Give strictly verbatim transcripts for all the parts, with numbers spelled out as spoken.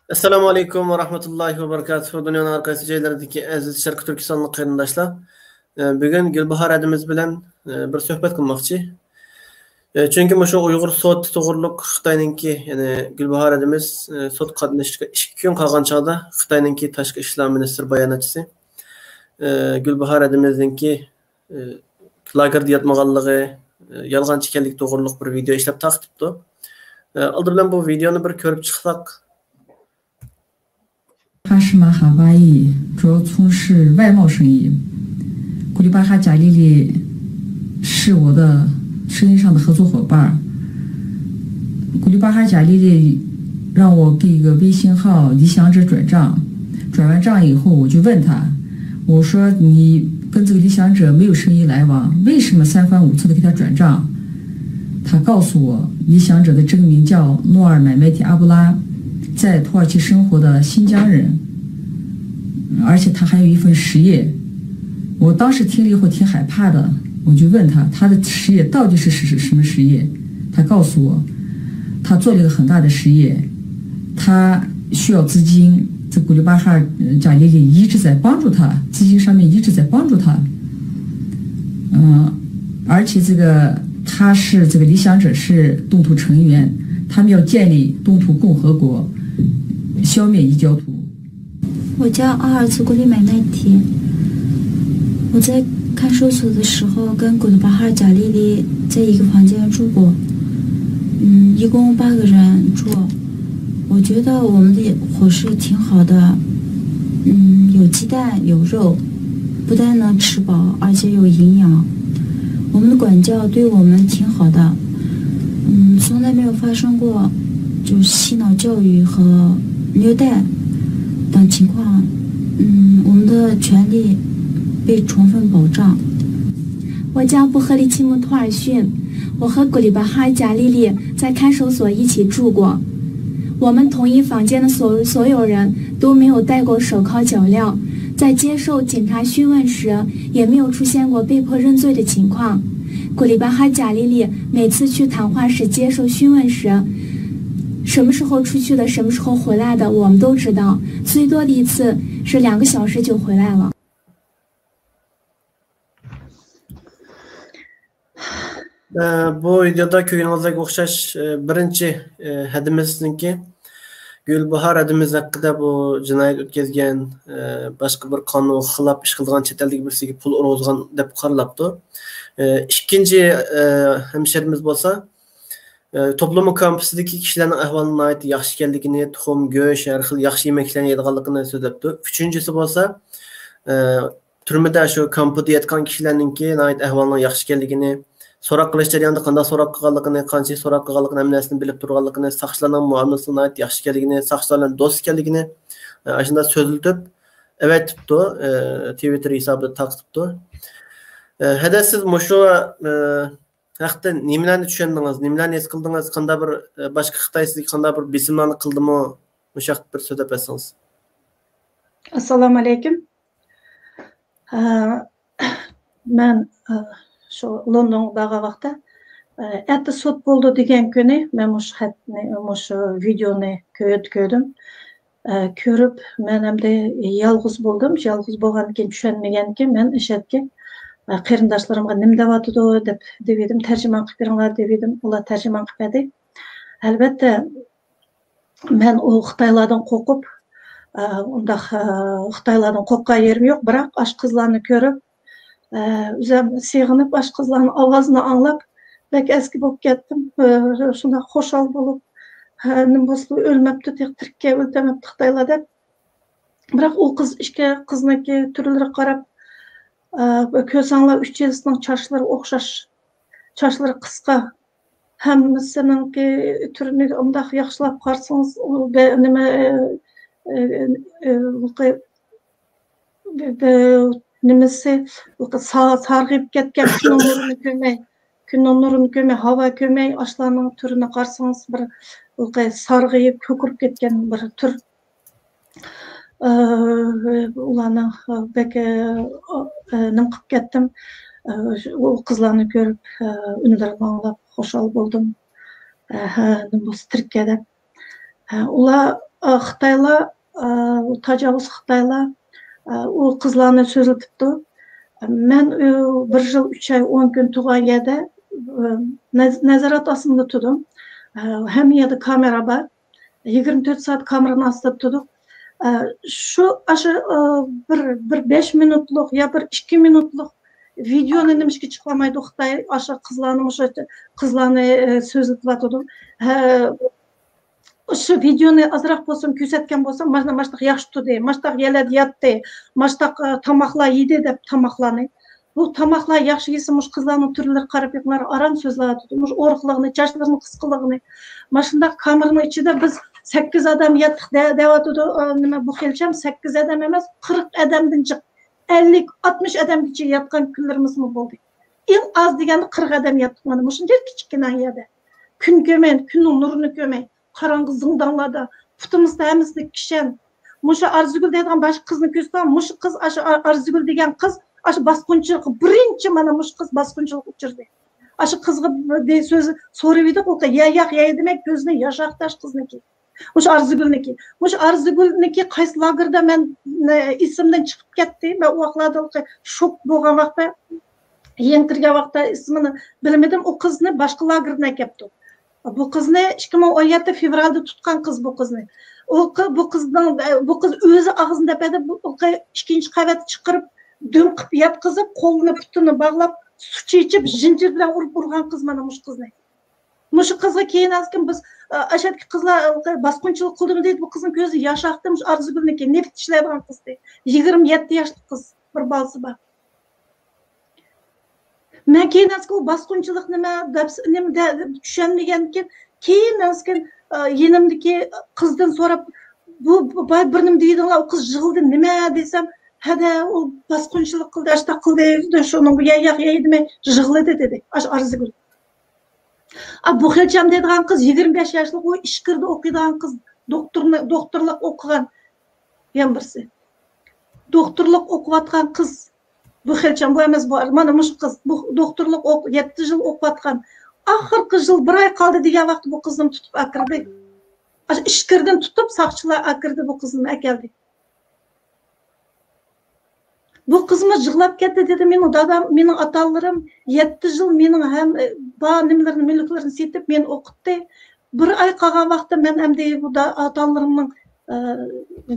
ئەسسالامۇ ئەلەيكۇم ۋە رەھمەتۇللاھى ۋە بەرىكاتۇھۇ. دۇنيانىڭ ھەر قايسى جايلىرىدىكى ئەزىز شەرقىي تۈركىستانلىق قېرىنداشلار. ئە، بۈگۈن گۈلباھار ھەدىمىز بىلەن، ئە، بىر سۆھبەت قىلماقچى. ئە، چۈنكى مۇشۇ ئۇيغۇر سوتى توغرۇلۇق خىتاينىڭكى، يەنى گۈلباھار ھەدىمىز، ئە، سوت قاتنىشىشقا ئىككى كۈن قالغان چاغدا خىتاينىڭكى تاشقى ئىشلار مىنىستىرى باياناتچىسى، ئە، گۈلباھار ھەدىمىزنىڭكى، ئە، لاگېردا ياتمىغانلىقى، ئە، يالغانچى ئىكەنلىكى توغرۇلۇق بىر ۋىدېئو ئىشلەپ تارقىتىپتۇ. ئە، ئالدى بىلەن بۇ ۋىدېئونى بىر كۆرۈپ چىقساق. 哈什马哈巴伊主要从事外贸生意。古里巴哈贾丽丽是我的生意上的合作伙伴儿。古里巴哈贾丽丽让我给一个微信号李想哲转账，转完账以后，我就问他，我说你跟这个李想哲没有生意来往，为什么三番五次的给他转账？他告诉我，李想哲的真名叫诺尔买卖提阿布拉，在土耳其生活的新疆人，而且他还有一份实业。我当时听了以后挺害怕的，我就问他，他的实业到底是什什么实业？他告诉我，他做了一个很大的实业，他需要资金，这古里巴哈尔呃贾丽丽一直在帮助他，资金上面一直在帮助他。嗯，而且这个他是这个理想者是东土成员，他们要建立东土共和国，消灭异教徒。我叫阿尔茨古里买卖提。我在看守所的时候，跟古里巴哈尔贾丽丽在一个房间住过，嗯，一共八个人住。我觉得我们的伙食挺好的，嗯，有鸡蛋有肉，不但能吃饱，而且有营养。我们的管教对我们挺好的，嗯，从来没有发生过就嬉闹教育和虐待等情况。嗯，我们的权利被充分保障。我叫布赫利奇姆托尔逊，我和古里巴哈尔贾丽丽在看守所一起住过。我们同一房间的所所有人都没有戴过手铐脚镣，在接受警察讯问时也没有出现过被迫认罪的情况。古里巴哈尔贾丽丽每次去谈话时接受讯问时，什么时候出去的，什么时候回来的，我们都知道。最多的一次是两个小时就回来了。 ئە، بۇ ۋىدېئودا كۆرگىنىڭىزدەك ئوخشاش، ئە، بىرىنچى، ئە، ھەدىمىزنىڭكى گۈلباھار ھەدىمىز ھەققىدە بۇ جىنايەت ئۆتكۈزگەن، ئە، باشقا بىر قانۇنغا خىلاپ ئىش قىلىدىغان چەت ئەلدىكى بىرسىگە پۇل ئۇرغۇزغان دەپ قارىلاپتۇ. ئە، ئىككىنچى، ئە، ھەمشېرىمىز بولسا، ئە، توپلىما كامپۇسىدىكى كىشىلەرنىڭ ئەھۋالىنىڭ ناھايىتى ياخشى ئىكەنلىكىنى، تۇخۇم، گۆش، ھەر خىل ياخشى يېمەكلىكلەرنى يەيدىغانلىقىنى سۆزلەپتۇ. ئۈچىنچىسى بولسا، ئە، تۈرمىدە شۇ كامپۇدا ياتقان كىشىلەرنىڭكى ناھايىتى ئەھۋالىنىڭ ياخشى ئىكەنلىكىنى، سوراق قىلىش جەريانىدا قانداق سوراق قىلغانلىقىنى، قانچىلىك سوراق قىلغانلىقىنى، ھەممە نەرسىنى بىلىپ تۇرغانلىقىنى، ساقچىلارنىڭ مۇئامىلىسىنىڭ ناھايىتى ياخشى ئىكەنلىكىنى، ساقچىلار بىلەن دوست ئىكەنلىكىنى، ئە، ئاشۇنداق سۆزلىتىپ ئەۋەتىپتۇ، ئە، تىۋىتتېر ھېسابىدا تارقىتىپتۇ. ئە، ھەدە سىز مۇشۇ، ئە، ھەقتە نېمىلەرنى چۈشەندىڭىز، نېمىلەرنى ھېس قىلدىڭىز، قانداق بىر، ئە، باشقا خىتاي سىزگە قانداق بىر بېسىملارنى قىلدىمۇ؟ مۇشۇ ھەقتە بىر سۆزلەپ ئۆتسىڭىز. ئەسسالامۇ ئەلەيكۇم. ئە، مەن، ئە، شۇ لوندونغا بارغان ۋاقىتتا، ئە، ئەتە سوت بولىدۇ دېگەن كۈنى مەن مۇشۇ خەتنى، مۇشۇ ۋىدېونى كۆ-، كۆردۈم. ئە، كۆرۈپ، مەن ئەمدى يالغۇز بولدۇم. يالغۇز بولغاندىكىن چۈشەنمىگەنكىن مەن ئىشەتكەن، ئە، قېرىنداشلىرىمغا نېمە دەۋاتىدۇ دەپ دېۋىدىم، تەرجىمان قىلىپ بېرىڭلار دېۋىدىم. ئۇلار تەرجىمان قىلىپ بەردى. ئەلۋەتتە، مەن ئۇ خىتايلاردىن قورقۇپ، ئە، ئۇنداق، ئە، خىتايلاردىن قورققان يېرىم يوق، بىراق ئاشۇ قىزلارنى كۆرۈپ، ئە، ئۆزۈم سېغىنىپ، ئاشۇ قىزلارنىڭ ئاۋازىنى ئاڭلاپ، بەك ئەسكى بولۇپ كەتتىم. ئە، شۇنداق خۇشال بولۇپ، ھە، نېمە بولسىلا ئۆلمەپتۇ، تېخى تىرىككەن، ئۆلتۈرمەپتۇ خىتايلار دەپ. بىراق ئۇ قىز ئىككى قىزنىڭكى تۈرلىرىگە قاراپ، ئە، كۆرسەڭلار ئۈچىلىسىنىڭ چاچلىرى ئوخشاش، چاچلىرى قىسقا. ھەممىسىنىڭكى تۈرىنى ئۇنداق ياخشىلاپ قارىسىڭىز، ئۇ بە-، نېمە، ئە، ئە، ئە، بە-، بە-، نېمىسى، سا-، سارغىيىپ كەتكەن، كۈننىڭ نۇرىنى كۆرمەي، كۈننىڭ نۇرىنى كۆرمەي، ھاۋا كۆرمەي، ئاشۇلارنىڭ تۈرىنى قارىسىڭىز، بىر سارغىيىپ، كۆكىرىپ كەتكەن بىر تۈر. ئۇلارنىڭ بەك، نېمە قىلىپ كەتتىم. ئۇ قىزلارنى كۆرۈپ، ئۈنلىرىنى ئاڭلاپ خۇشال بولدۇم. ھە، نېمە بولسا تىرىككەن دەپ. ئۇلار ئا، خىتايلار، ئا، تاجاۋۇز خىتايلار، ئا، ئۇ قىزلارنى سۆزلىتىپتۇ. مەن، ئۇ، بىر يىل ئۈچ ئاي ئون كۈن تۇرغان يەردە، ئا، نەز-، نازارەت ئاستىدا تۇردۇم. ئا، ھەممە يەردە كامېرا بار. يىگىرمە تۆت سائەت كامېرانىڭ ئاستىدا تۇردۇق. ئا، شۇ، ئاشۇ، ئا، بىر، بىر بەش مىنۇتلۇق يا بىر ئىككى مىنۇتلۇق ۋىدېئونى نېمىشقا چىقارمايدۇ خىتاي؟ ئاشۇ قىزلارنى، مۇشۇ قىزلارنى، ئا، سۆزلىتىۋاتىدۇ. ھە، شۇ ۋىدېئونى ئازراق بولسۇن كۆرسەتكەن بولسام، مانا ماشتاق ياخشى تۇردى، ماشتاق يەرلەردە ياتتى، ماشتاق، ئا، تاماقلار يېدى دەپ تاماقلارنى. بۇ تاماقلار ياخشى يېسە، مۇشۇ قىزلارنىڭ تۈرلىرىگە قاراپ بېقىڭلار، ئاران سۆزلەۋاتىدۇ. مۇشۇ ئورۇقلۇقنى، چاچلىرىنىڭ قىسقىلىقىنى. ماشۇنداق كامېرنىڭ ئىچىدە بىز سەككىز ئادەم ياتتۇق دە-، دەۋاتىدۇ. ئا، نېمە، بۇ خېلىچام سەككىز ئادەم ئەمەس، قىرىق ئادەمدىن جىق. ئەللىك، ئاتمىش ئادەمگىچە ياتقان كۈنلىرىمىزمۇ بولدى. ئەڭ ئاز دېگەندە قىرىق ئادەم ياتتۇق مانا مۇشۇنچە كىچىككىنە يەردە. كۈن كۆرمەي، كۈننىڭ نۇرىنى كۆرمەي، قاراڭغۇ زىندانلاردا پۇتىمىزدا ھەممىسىدە كىشەن. مۇشۇ ئارزۇگۈل دەيدىغان باشقا قىزنى كۆرسەڭ، مۇشۇ قىز، ئاشۇ ئار-، ئارزۇگۈل دېگەن قىز، ئاشۇ باسقۇنچىلىققا بىرىنچى، مانا مۇشۇ قىز باسقۇنچىلىققا ئۇچرىدى. ئاشۇ قىزغا بىر دە-، سۆز سورىۋىدۇق، ئۇ قىز يا ياق، يا دېمەي، كۆزىنى ياش ئاقتى ئاشۇ قىزنىڭكى. مۇشۇ ئارزۇگۈلنىكى. مۇشۇ ئارزۇگۈلنىكى قايسى لاگېردا مەن، ئە، ئېسىمدىن چىقىپ كەتتى. مەن ئۇ ۋاقىتلاردا شوك بولغان ۋاقىتتا، يېڭى كىرگەن ۋاقىتتا ئېسىمنى بىلمىدىم. ئۇ قىزنى باشقا لاگېردىن ئەكەپتۇ. بۇ قىزنى ئىككى مىڭ ئون يەتتە فېۋرالدا تۇتقان قىز بۇ قىزنى. ئۇ قى-، بۇ قىزنىڭ، بۇ قىز ئۆزى ئاغزىنى دەپ بەردى، بۇ قىز ئىككىنچى قەۋەتكە چىقىرىپ، دۈم قىلىپ ياتقۇزۇپ، قولىنى پۇتىنى باغلاپ، سۇ چېچىپ، زىنجىر بىلەن ئۇرۇپ ئۇرغان قىز مانا مۇشۇ قىزنى. مۇشۇ قىزغا كېيىن ئەسكىن بىز، ئە، ئەشەدىكى قىزلار، ئە، باسقۇنچىلىق قىلدىمۇ دەيدۇ، بۇ قىزنىڭ كۆزى ياش ئاقتى، مۇشۇ ئارزۇگۈلنىڭكى نېفىت ئىشلەيدىغان قىزدى. يىگىرمە يەتتە ياشلىق قىز، بىر بالىسى بار. مەن كېيىن ئەسكىن ئۇ باسقۇنچىلىق نېمە دەپ، نېمە دە-، چۈشەنمىگەندىكىن، كېيىن ئەسكىن، ئە، يېنىمدىكى قىزدىن سوراپ، بۇ، بۇ، بۇ بىر نېمە دېدىڭلار، ئۇ قىز يىغلىدى، نېمە دېسەم، ھەدە، ئۇ باسقۇنچىلىق قىلدى، ئاشۇنداق قىلدى، شۇنىڭغا يا ياق يا دېمەي يىغلىدى دېدى، ئاشۇ ئارزۇگۈل. ئا، بۇ خېلچام دەيدىغان قىز يىگىرمە بەش ياشلىق، ئۇ ئىچكىرىدە ئوقۇيدىغان قىز، دوختۇرنى، دوختۇرلۇق ئوقۇغان يەنە بىرسى. دوختۇرلۇق ئوقۇۋاتقان قىز. بۇ خېلچام، بۇ ئەمەس، بۇ، مانا مۇشۇ قىز. بۇ دوختۇرلۇق ئوق-، يەتتە يىل ئوقۇۋاتقان. ئاخىرقى يىل بىر ئاي قالدى دېگەن ۋاقىتتا بۇ قىزنى تۇتۇپ ئەكىردى. ئاشۇ ئىچكىرىدىن تۇتۇپ ساقچىلار ئەكىردى، بۇ قىزنى ئەكەلدى. بۇ قىزمۇ يىغلاپ كەتتى، دېدى، مېنىڭ دادام، مېنىڭ ئاتا-ئانىلىرىم يەتتە يىل مېنىڭ ھەم، بار نېمىلىرىنى، مۈلۈكلىرىنى سېتىپ مېنى ئوقۇتتى. بىر ئاي قالغان ۋاقىتتا مەن ئەمدى بۇ دا-، ئاتا-ئانىلىرىمنىڭ، ئە،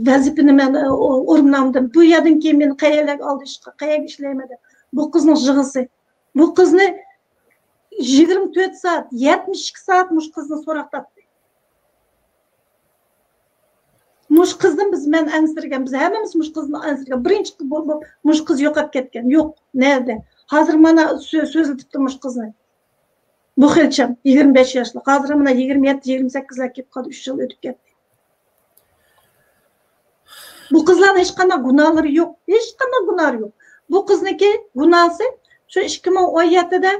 ۋەزىپىنى مەن، ئە، ئو-، ئورۇندامدىم. بۇ يەردىن كېيىن مېنى قەيەرلەرگە ئالدى ئىشقا، قەيەرگە ئىشلەيمەن دەپ. بۇ قىزنىڭ يىغىسى. بۇ قىزنى يىگىرمە تۆت سائەت، يەتمىش ئىككى سائەت مۇشۇ قىزنى سوراقلاپتۇ. مۇشۇ قىزدىن بىز، مەن ئەنسىرىگەن، بىز ھەممىمىز مۇشۇ قىزدىن ئەنسىرىگەن. بىرىنچى قىز بۇ، بۇ، مۇشۇ قىز يوقاپ كەتكەن. يوق، نەدە؟ ھازىر مانا سۆ-، سۆزلىتىپتۇ مۇشۇ قىزنى. بۇ خېلچام، يىگىرمە بەش ياشلىق. ھازىر مانا يىگىرمە يەتتە، يىگىرمە سەككىزلەر كېلىپ قالدى، ئۈچ يىل ئۆتۈپ كەتتى. بۇ قىزلارنىڭ ھېچقانداق گۇناھلىرى يوق. ھېچقانداق گۇناھى يوق. بۇ قىزنىڭكى گۇناھسى شۇ ئىككى مىڭ ئون يەتتىدە،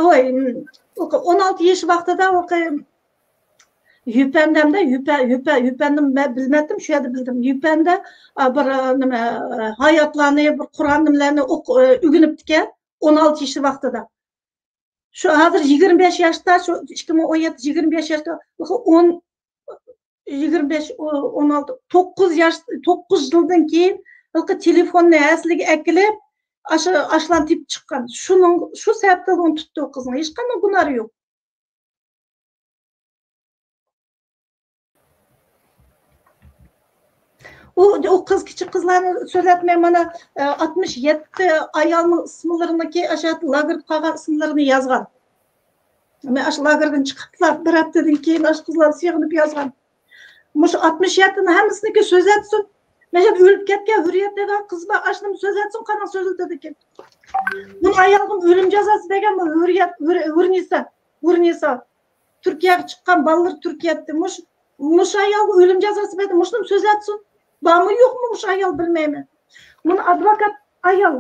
ۋاي، ئون ئالتە ياش ۋاقتىدا، يۈپەندەمدە، يۈپە-، يۈپە-، يۈپەندىن مەن بىلمەتتىم، شۇ يەردە بىلدىم. يۈپەندە، ئا، بىر، ئا، نېمە، ئا، ھاياتلارنى، بىر قۇرئان نېمىلەرنى ئوق-، ئا، ئۆگىنىپتىكەن، ئون ئالتە يېشى ۋاقتىدا. شۇ ھازىر يىگىرمە بەش ياشتا، شۇ ئىككى مىڭ ئون يەتتە، يىگىرمە بەش ياشتا، ئون، يىگىرمە بەش، ئون ئالتە، توققۇز ياش، توققۇز يىلدىن كېيىن ھېلىقى تېلېفوننى ھەسىلىگە ئەكېلىپ، ئاشۇ، ئاشۇلارنى تېپىپ چىققان. شۇنىڭ، شۇ سەۋەبتىن ئۇنى تۇتتى ئۇ قىزنى. ھېچقانداق گۇناھى يوق. ئۇ، ئۇ قىز، كىچىك قىزلارنى سۆزلەتمەي، مانا، ئە، ئاتمىش يەتتە ئايالنىڭ ئىسىملىرىنىكى، ئاشۇ لاگېردا قالغان ئىسىملىرىنى يازغان. مەن ئاشۇ لاگېردىن چىقىپلا بىر ھەپتىدىن كېيىن ئاشۇ قىزلار سېغىنىپ يازغان. مۇشۇ ئاتمىش يەتتىنىڭ ھەممىسىنىڭكى سۆزلەتسۇن. مەن شۇ ئۆلۈپ كەتكەن ھۆرىيەت دېگەن قىز بار، ئاشۇنىمۇ سۆزلەتسۇن، قانداق سۆزلىتىدىكىن. بۇنىڭ ئايالىغىمۇ ئۆلۈم جازاسى بەرگەن بۇ ھۆرىيەت، ھۆر-، ھۆرنىسا. ھۆرنىسا. تۈركىيەگە چىققان، بالىلىرى تۈركىيەدە. مۇش-، مۇشۇ ئايالغا ئۆلۈم جازاسى بەردى. مۇشۇنىمۇ سۆزلەتسۇن. بارمۇ يوقمۇ مۇشۇ ئايال بىلمەيمەن. مانا ئادۋوكات ئايال.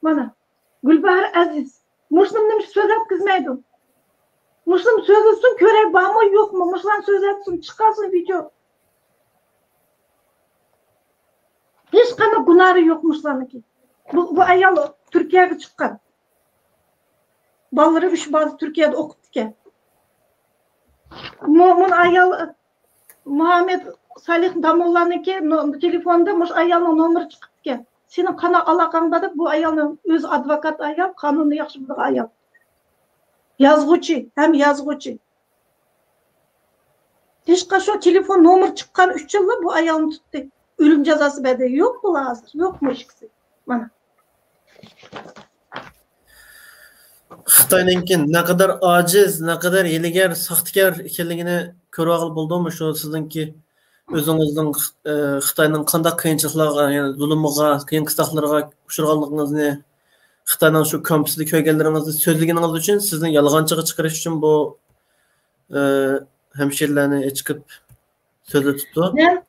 مانا گۈلباھار ئەزىز. مۇشۇنىمۇ نېمىشقا سۆزلەتكۈزمەيدۇ؟ مۇشۇنىمۇ سۆزلىسۇن، كۆرەي بارمۇ يوقمۇ؟ مۇشۇلارنى سۆزلەتسۇن، چىقارسۇن ۋىدېو. ھېچقانداق گۇناھى يوق مۇشۇلارنىڭكى. بۇ، بۇ ئايال تۈركىيەگە چىققان. بالىلىرى، ئۈچ بالىسى تۈركىيەدە ئوقۇپتىكەن. مۇ-، مۇنۇ ئايال، مۇھەممەد سالىھ داموللانىڭكى نو-، تېلېفوندا مۇشۇ ئايالنىڭ نومۇرى چىقىپتىكەن. سېنىڭ قانداق ئالاقەڭ بار دەپ، بۇ ئايالنىڭ ئۆزى ئادۋوكات ئايال، قانۇننى ياخشى بىلىدىغان ئايال. يازغۇچى، ھەم يازغۇچى. ھېچقاچان شۇ تېلېفون نومۇرى چىققان ئۈچ يىللا بۇ ئايالنى تۇتتى. ئۆلۈم جازاسى بەردى. يوق بۇلار ھازىر، يوقمۇ ئىككىسى؟ مانا. خىتاينىڭكى نەقەدەر ئاجىز، نەقەدەر ھىيلىگەر، ساختىكار ئىكەنلىكىنى كۆرۈۋالغىلى بولدىمۇ شۇ سىزنىڭكى ئۆزىڭىزنىڭ، ئى، خىتاينىڭ قانداق قىيىنچىلىقلارغا، يەنى زۇلۇمىغا، قىيىن قىستاقلىرىغا ئۇچرىغانلىقىڭىزنى، خىتاينىڭ شۇ كامپىسىدا كۆرگەنلىرىڭىزنى سۆزلىگىنىڭىز ئۈچۈن، سىزنى يالغانچىغا چىقىرىش ئۈچۈن بۇ، ئى، ھەمشىرىلەرنى چىقىپ سۆزلىتىپتۇ. مەن،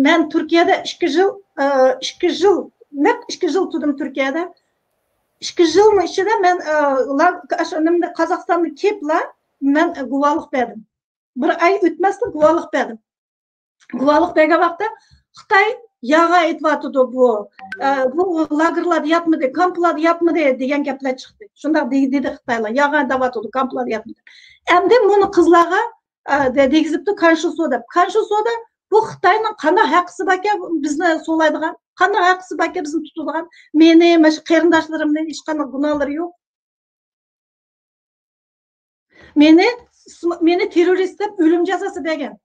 مەن تۈركىيەدە ئىككى يىل، ئى، ئىككى يىل، نەق ئىككى يىل تۇردۇم تۈركىيەدە. ئىككى يىلنىڭ ئىچىدە مەن، ئى، لا-، ئاشۇ نېمىدە، قازاقىستاندىن كېلىپلا مەن گۇۋاھلىق بەردىم. بىر ئاي ئۆتمەستىن گۇۋاھلىق بەردىم. گۇۋاھلىق بەرگەن ۋاقىتتا خىتاي يالغان ئېيتىۋاتىدۇ بۇ، ئە، بۇ لاگېرلاردا ياتمىدى، كامپلاردا ياتمىدى دېگەن گەپلەر چىقتى. شۇنداق دېدى خىتايلار، يالغان دەۋاتىدۇ، كامپلاردا ياتمىدى. ئەمدى مۇنى قىزلارغا، ئە، دېگۈزۈپتۇ كانشۇسو دەپ. كانشۇسودا بۇ خىتاينىڭ قانداق ھەققىسى باركەن بىزنى سولايدىغان، قانداق ھەققىسى باركەن بىزنى تۇتىدىغان؟ مېنى، مانا شۇ قېرىنداشلىرىمنى ھېچقانداق گۇناھلىرى يوق. مېنى، مېنى تېررورىست دەپ ئۆلۈم جازاسى بەرگەن.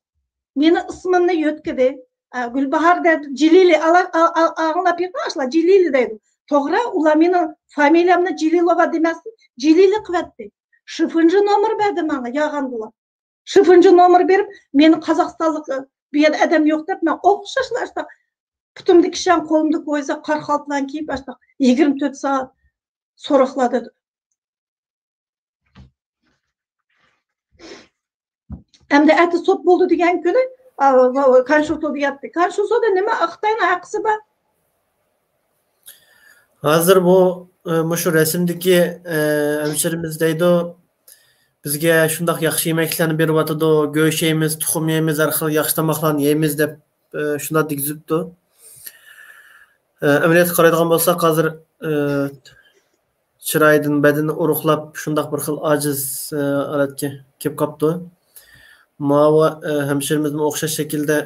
مېنىڭ ئىسمىمنى يۆتكىدى. ئا، گۈلباھار دەپ، جىلىلى، ئالا-، ئا-، ئا-، ئاڭلاپ يېقىن ئاشۇلار جىلىلى دەيدۇ. توغرا، ئۇلار مېنىڭ فامىلىيەمنى جىلىلوۋا دېمەستىن، جىلىلى قىلىۋەتتى. شىفىنجى نومۇر بەردى ماڭا، يالغاندىلا. شىفىنجى نومۇر بېرىپ، مېنى قازاقىستانلىق، بۇ يەردە ئادەم يوق دەپ، مەن ئوخشاشلا ئاشۇنداق پۇتۇمدا كىشەن، قولۇمدا كويزا، قارا خالتا بىلەن كىيىپ، ئاشۇنداق يىگىرمە تۆت سائەت سوراقلاردا. ئەمدى ئەتە سوت بولدى دېگەن كۈنى، ئا، كانشۇسودا ياتتى. كانشۇسودا نېمە خىتاينىڭ ھەققىسى بار؟ ھازىر بۇ، ئە، مۇشۇ رەسىمدىكى، ئە، ھەمشىرىمىز دەيدۇ، بىزگە شۇنداق ياخشى يېمەكلىكلەرنى بېرىۋاتىدۇ، گۆش يەيمىز، تۇخۇم يەيمىز، ھەر خىل ياخشى تاماقلارنى يەيمىز دەپ، ئە، شۇنداق دېگۈزۈپتۇ. ئە، ئەمەلىيەتكە قارايدىغان بولساق، ھازىر، ئە، چىرايىدىن بەدىنى ئورۇقلاپ، شۇنداق بىر خىل ئاجىز، ئە، ھالەتكە كېلىپ قاپتۇ. ماۋۇ، ئە، ھەمشىرىمىزمۇ ئوخشاش شەكىلدە،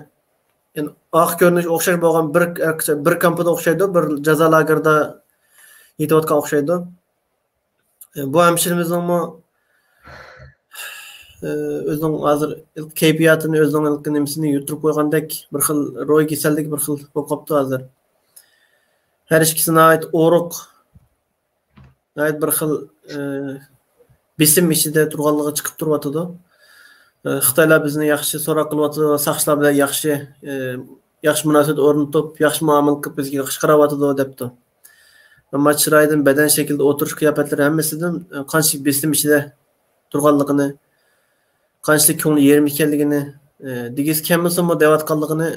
يەنى ئارقا كۆرۈنۈش ئوخشاش بولغان بىر، بىر كامپىدا ئوخشايدۇ، بىر جازا لاگېرىدا يېتىۋاتقان ئوخشايدۇ. ئە، بۇ ھەمشىرىمىزنىڭمۇ، ئە، ئۆزىنىڭ ھازىر كەيپىياتىنى، ئۆزىنىڭ نېمىسىنى يۈتتۈرۈپ قويغاندەك بىر خىل روھىي كېسەللىك بىر خىل بولۇپ قاپتۇ ھازىر. ھەر ئىككىسى ناھايىتى ئورۇق، ناھايىتى بىر خىل، ئە، بېسىم ئىچىدە تۇرغانلىقى چىقىپ تۇرۇۋاتىدۇ. ئە، خىتايلار بىزنى ياخشى سوراق قىلىۋاتىدۇ، ساقچىلار بىلەن ياخشى، ئە، ياخشى مۇناسىۋەت ئورنىتىپ، ياخشى مۇئامىلە قىلىپ، بىزگە ياخشى قاراۋاتىدۇ، دەپتۇ. ئەمما چىرايىدىن، بەدەن شەكلىدە، ئولتۇرۇش قىياپەتلىرى ھەممىسىدىن، ئە، قانچىلىك بېسىم ئىچىدە تۇرغانلىقىنى، قانچىلىك كۆڭلى يېرىم ئىكەنلىكىنى، ئە، دېگۈسى كەلمىسىمۇ دەۋاتقانلىقىنى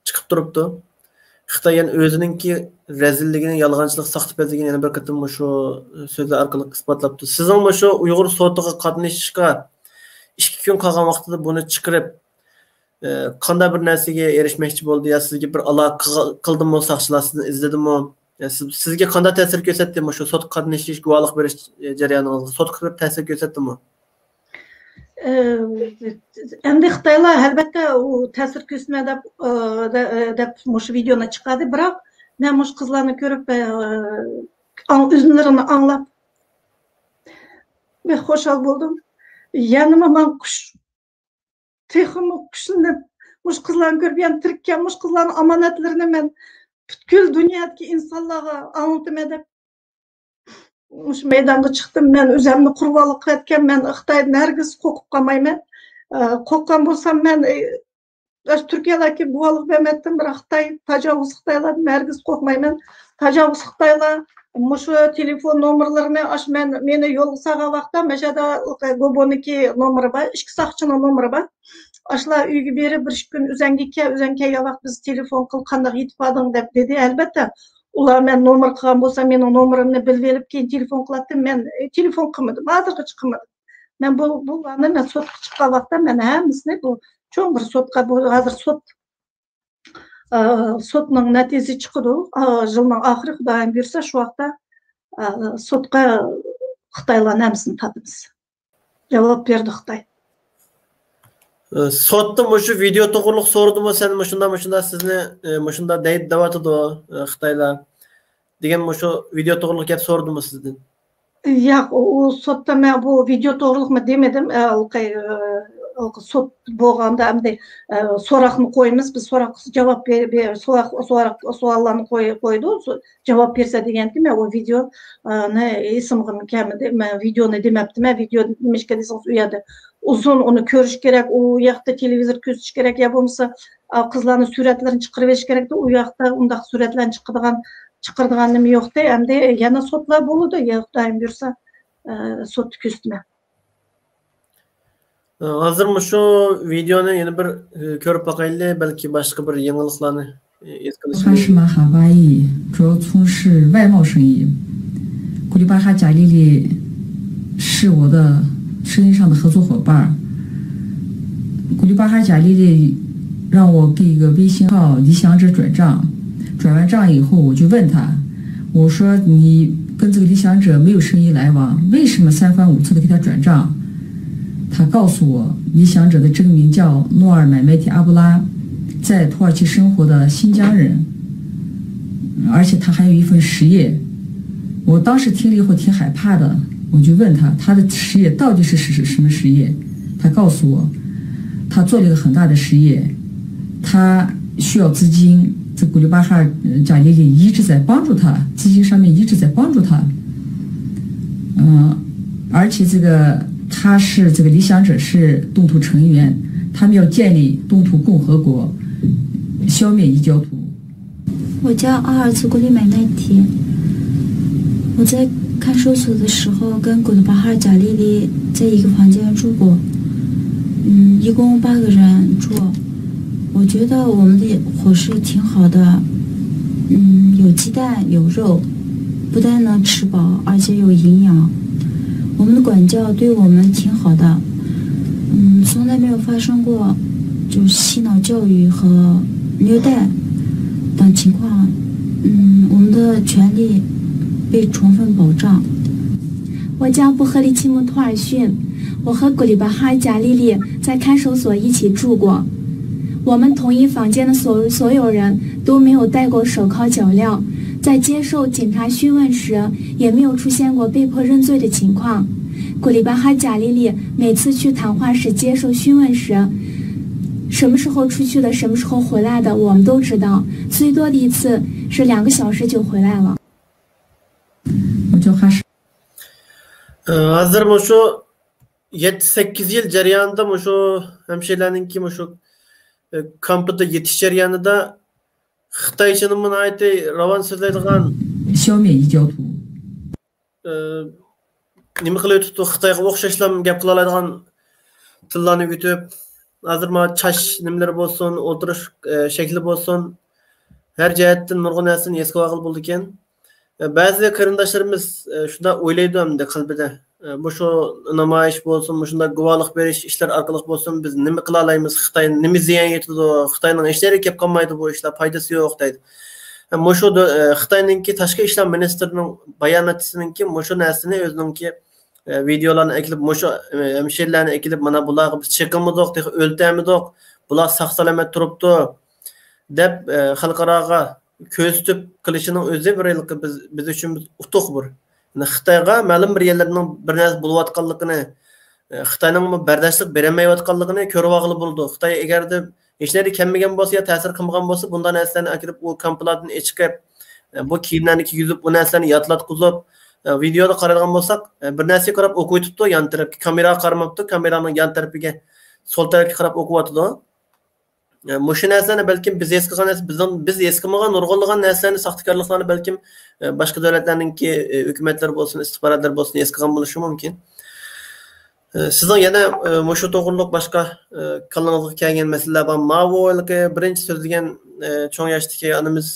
چىقىپ تۇرۇپتۇ. خىتاي يەنە ئۆزىنىڭكى رەزىللىكىنى، يالغانچىلىق، ساختىپەزلىكىنى يەنە بىر قېتىم مۇشۇ سۆزلەر ئارقىلىق ئىسپاتلاپتۇ. سىزنىڭ مۇشۇ ئۇيغۇر سوتىغا قاتنىشىشقا ئىككى كۈن قالغان ۋاقتىدا بۇنى چىقىرىپ، ئە، قانداق بىر نەرسىگە ئېرىشمەكچى بولدى يا سىزگە بىر ئالاقە قىلدىمۇ، ساقچىلار سىزنى ئىزلىدىمۇ؟ يا سىز، سىزگە قانداق تەسىر كۆرسەتتى مۇشۇ سوتقا قاتنىشىش، گۇۋاھلىق بېرىش، ئە، جەريانىڭىزغا سوتقا كىرىپ تەسىر كۆرسەتتىمۇ؟ ئە، ئەمدى خىتايلار ئەلۋەتتە ئۇ تەسىر كۆرسىتىمەن دەپ، ئە، دە-، دەپ مۇشۇ ۋىدېونى چىقاردى. بىراق مەن مۇشۇ قىزلارنى كۆرۈپ، ئە، ئاڭ-، ئۈزۈملىرىنى ئاڭلاپ بەك خۇشال بولدۇم. يەنىمۇ ماڭا قۇش، تېخىمۇ كۈچلىنىپ، مۇشۇ قىزلارنى كۆرۈپ يەنە تىرىلگەن، مۇشۇ قىزلارنىڭ ئامانەتلىرىنى مەن پۈتكۈل دۇنيادىكى ئىنسانلارغا ئاڭلىتىمەن دەپ مۇشۇ مەيدانغا چىقتىم. مەن ئۆزۈمنى قۇربانلىق قىلىۋەتكەن، مەن خىتايدىن ھەرگىز قورقۇپ قالمايمەن. ئە، قورققان بولسام مەن، ئە، ئاشۇ تۈركىيەلەرگە گۇۋاھلىق بەرمەتتىم، بىراق خىتاي تاجاۋۇز، خىتايلاردىن ھەرگىز قورقمايمەن. تاجاۋۇز خىتايلار مۇشۇ تېلېفون نومۇرلىرىنى، ئاشۇ مەن، مېنى يولغا سالغان ۋاقىتتا، مەشەدە گوبونىكى نومۇرى بار، ئىككى ساقچىنىڭ نومۇرى بار. ئاشۇلار ئۆيگە بېرىپ، بىر ئىككى كۈن ئۆزەڭگە كەل، ئۆزەڭ كەلگەن ۋاقىت بىز تېلېفون قىل، قانداق يېتىپ باردىڭ دەپ دېدى. ئەلۋەتتە، ئۇلار مەن نومۇر قىلغان بولسا، مېنىڭ نومۇرۇمنى بىلىۋېلىپ، كېيىن تېلېفون قىلاتتى. مەن، ئى، تېلېفون قىلمىدىم، ھازىرغىچە قىلمىدىم. مەن بۇ، بۇلارنى مەن سوتقا چىققان ۋاقىتتا مەن ھەممىسىنى بۇ چوڭ بىر سوتقا، بۇ ھازىر سوت، ئا، سوتنىڭ نەتىجىسى چىقىدۇ. ئا، يىلنىڭ ئاخىرى خۇدايىم بۇيرۇسا شۇ ۋاقىتتا، ئا، سوتقا خىتايلارنى ھەممىسىنى تارتىمىز. جاۋاب بەردى خىتاي. ئى، سوتتا مۇشۇ ۋىدېئو توغرۇلۇق سورىدىمۇ، سەن مۇشۇنداق، مۇشۇنداق سىزنى، ئى، مۇشۇنداق دەيدۇ، دەۋاتىدۇ، ئى، خىتايلار دېگەن مۇشۇ ۋىدېئو توغرۇلۇق گەپ سورىدىمۇ سىزدىن؟ ياق، ئۇ، ئۇ سوتتا مەن بۇ ۋىدېئو توغرۇلۇقمۇ دېمىدىم. ئە، ھېلىقى، ئە، ھېلىقى سوت بولغاندا ئەمدى، ئە، سوراقنى قويىمىز. بىز سوراق جاۋاب بېرىپ، سوراق، سوراق، سوئاللارنى قوي-، قويىدۇ. سو-، جاۋاب بەرسە دېگەنتى، مەن ئۇ ۋىدېئونى ئېسىمگىمۇ كەلمىدى. مەن ۋىدېئونى دېمەپتىمەن. ۋىدېئو نېمىشقا دېسىڭىز، ئۇ يەردە ئۇزۇن، ئۇنى كۆرۈش كېرەك، ئۇ ياقتا تېلېۋىزور كۆرسىتىش كېرەك، يا بولمىسا، ئا، قىزلارنىڭ سۈرەتلىرىنى چىقىرىۋېتىش كېرەكتى. ئۇ ياقتا ئۇنداق سۈرەتلەرنى چىقىدىغان، چىقىرىدىغان نېمە يوقتى. ئەمدى يەنە سوتلار بولىدۇ، يا خۇدايىم بۇيرۇسا، ئە، سوتتا كۆرسىتىمەن. ھازىر مۇشۇ ۋىدېئونى يەنە بىر، ئى، كۆرۈپ باقايلى، بەلكى باشقا بىر يېڭىلىقلارنى، ئى، ھېس قىلىش مۇمكىن. 我是马哈巴伊，主要从事外贸生意。古里巴哈贾丽丽是我的生意上的合作伙伴儿。古里巴哈贾丽丽让我给一个微信号李想哲转账，转完账以后，我就问他，我说你跟这个李想哲没有生意来往，为什么三番五次的给他转账？他告诉我，李想哲的真名叫诺尔买卖提阿布拉，在土耳其生活的新疆人，而且他还有一份实业。我当时听了以后挺害怕的，我就问他，他的实业到底是什什么实业？他告诉我，他做了一个很大的实业，他需要资金，这古里巴哈，呃，贾丽丽一直在帮助他，资金上面一直在帮助他。嗯，而且这个他是这个理想者是东土成员，他们要建立东土共和国，消灭异教徒。我叫阿尔茨古里买卖提，我在看守所的时候跟古里巴哈贾丽丽在一个房间住过，嗯，一共八个人住。我觉得我们的伙食挺好的，嗯，有鸡蛋，有肉，不但能吃饱，而且有营养。我们的管教对我们挺好的，嗯，从来没有发生过就是嬉闹教育和虐待等情况。嗯，我们的权利被充分保障。我叫布赫利奇木托尔逊，我和古里巴哈贾丽丽在看守所一起住过。我们同一房间的所所有人都没有戴过手铐脚镣，在接受警察讯问时也没有出现过被迫认罪的情况。古里巴哈贾丽丽每次去谈话时接受讯问时，什么时候出去的，什么时候回来的，我们都知道。最多的一次是两个小时就回来了。 ھازىر مۇشۇ يەتتە، سەككىز يىل جەريانىدا مۇشۇ ھەمشىرىلەرنىڭكى مۇشۇ، ئە، كامپىدا يېتىش جەريانىدا خىتايچىنىمۇ ناھايىتى راۋان سۆزلەيدىغان، ئە، نېمە قىلىۋېتىپتۇ، خىتايغا ئوخشاشلا گەپ قىلالايدىغان تىللارنى ئۆگىتىپ، ھازىر مانا چاچ نېمىلىرى بولسۇن، ئولتۇرۇش، ئە، شەكلى بولسۇن، ھەر جەھەتتىن نۇرغۇن نەرسىنى ھېس قىلىۋالغىلى بولىدىكەن. بەزى قېرىنداشلىرىمىز، ئە، شۇنداق ئويلايدۇ ئەمدى قەلبىدە. ئە، مۇشۇ نامايىش بولسۇن، مۇشۇنداق گۇۋاھلىق بېرىش ئىشلار ئارقىلىق بولسۇن، بىز نېمە قىلالايمىز؟ خىتاي نېمە زىيان يېتىدۇ؟ خىتاينىڭ ھېچ نەرسىگە كەپ قالمايدۇ، بۇ ئىشلار پايدىسى يوق دەيدۇ. ئە، مۇشۇ دۆ-، ئە، خىتاينىڭكى تاشقى ئىشلار مىنىستىرىنىڭ باياناتچىسىنىڭكى مۇشۇ نەرسىنى ئۆزىنىڭكى، ئە، ۋىدېئولارنى ئەكېلىپ، مۇشۇ، ئە، ھەمشىرىلەرنى ئەكېلىپ، مانا بۇلارغا بىز چېقىنمىدۇق، تېخى ئۆلتۈرمىدۇق، بۇلار ساق-سالامەت تۇرۇپتۇ، دەپ، ئە، خەلقئاراغا كۆرسىتىپ قىلىشىنىڭ ئۆزى بىر ھېلىقى بىز، بىز ئۈچۈن بىر ئۇتۇق بىر. يەنى خىتايغا مەلۇم بىر يەرلەرنىڭ بىر نەرسە بولۇۋاتقانلىقىنى، ئە، خىتاينىڭمۇ بەرداشلىق بېرەلمەيۋاتقانلىقىنى كۆرۈۋالغىلى بولىدۇ. خىتاي ئەگەردە ھېچ نەرسە كەلمىگەن بولسا يا تەسىر قىلمىغان بولسا، بۇنداق نەرسىلەرنى ئەكىرىپ، ئۇ كامپىلارنى ئېچىقىپ، ئە، بۇ كىيىملەرنى كىيگۈزۈپ، ئۇ نەرسىلەرنى ياتلاتقۇزۇپ، ئە، ۋىدېئودا قارايدىغان بولساق، ئە، بىر نەرسىگە قاراپ ئوقۇۋېتىپتۇ، يان تەرەپكە كامېراغا قارىماپتۇ، كامېرانىڭ يان تەرىپىگە، سول تەرەپكە قاراپ ئوقۇۋاتىدۇ. ئە، مۇشۇ نەرسىلەرنى بەلكىم بىز ھېس قىلغان نەرسە، بىزنىڭ، بىز ھېس قىلمىغان نۇرغۇنلىغان نەرسىلەرنى، ساختىكارلىقلارنى بەلكىم، ئە، باشقا دۆلەتلەرنىڭكى، ئە، ھۆكۈمەتلىرى بولسۇن، ئىستىخباراتلىرى بولسۇن، ھېس قىلغان بولۇشى مۇمكىن. ئە، سىزنىڭ يەنە، ئە، مۇشۇ توغرۇلۇق باشقا، ئە، كاللىڭىزغا كەلگەن مەسىلىلەر بارمۇ؟ ماۋۇ ھېلىقى بىرىنچى سۆزلىگەن، ئە، چوڭ ياشتىكى ئانىمىز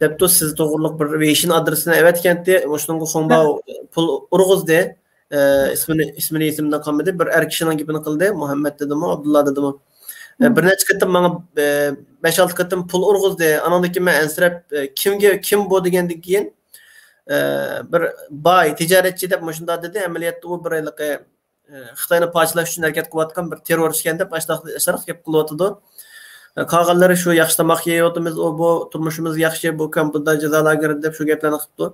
دەپتۇ، سىز توغرۇلۇق بىر ۋېيشىن ئادرېسىنى ئەۋەتكەنتى، مۇشۇنىڭغا خۇڭباۋ پۇل ئۇرغۇزدى. ئە، ئىسمىنى، ئىسمىنى ئېسىمدىن قالمىدى. بىر ئەر كىشىنىڭ گېپىنى قىلدى، مۇھەممەد دېدىمۇ، ئابدۇللا دېدىمۇ. ئە، بىر نەچچە قېتىم ماڭا، ئە، بەش-ئالتە قېتىم پۇل ئۇرغۇزدى. ئانىڭدىن كېيىن مەن ئەنسىرەپ، ئە، كىمگە، كىم بۇ دېگەندىن كېيىن، ئە، بىر باي، تىجارەتچى دەپ مۇشۇنداق دېدى. ئەمەلىيەتتە ئۇ بىر ھېلىقى ئە، خىتاينى پارچىلاش ئۈچۈن ھەرىكەت قىلىۋاتقان بىر تېررورىست ئىكەن دەپ ئاشۇنداق، ئاشۇنداق گەپ قىلىۋاتىدۇ. ئە، قالغانلىرى شۇ ياخشى تاماق يەيۋاتىمىز، ئۇ بۇ تۇرمۇشىمىز ياخشى، بۇ كامپدا جازا لاگېرىدا دەپ شۇ گەپلەرنى قىپتۇ.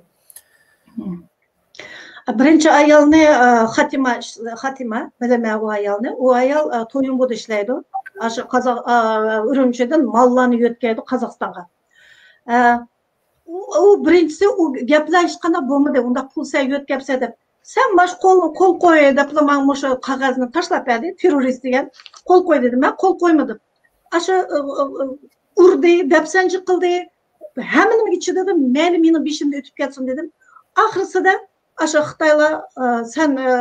بىرىنچى ئايالنى، ئە، خاتىما، خاتىما، بىلىمەن ئۇ ئايالنى. ئۇ ئايال، ئە، تويۇنبۇدا ئىشلەيدۇ. ئاشۇ قازاق، ئە، ئۈرۈمچىدىن ماللارنى يۆتكەيدۇ قازاقىستانغا. ئە، ئۇ، ئۇ بىرىنچىسى ئۇ گەپلەر ھېچقانداق بولمىدى. ئۇنداق پۇل سەن يۆتكەپسەن دەپ. سەن ماش قول، قول قوي دەپلا ماڭا مۇشۇ قەغەزنى تاشلاپ بەردى، تېررورىست دېگەن. قول قوي دېدى. مەن قول قويمىدىم. ئاشۇ، ئۇ، ئۇ، ئۇ، ئۇردى، دەپسەنجە قىلدى. ھەممە نېمىگە چىدىدىم. مەيلى مېنىڭ بېشىمدىن ئۆتۈپ كەتسۇن دېدىم. ئاخىرسىدا ئاشۇ خىتايلار، ئە، سەن، ئە،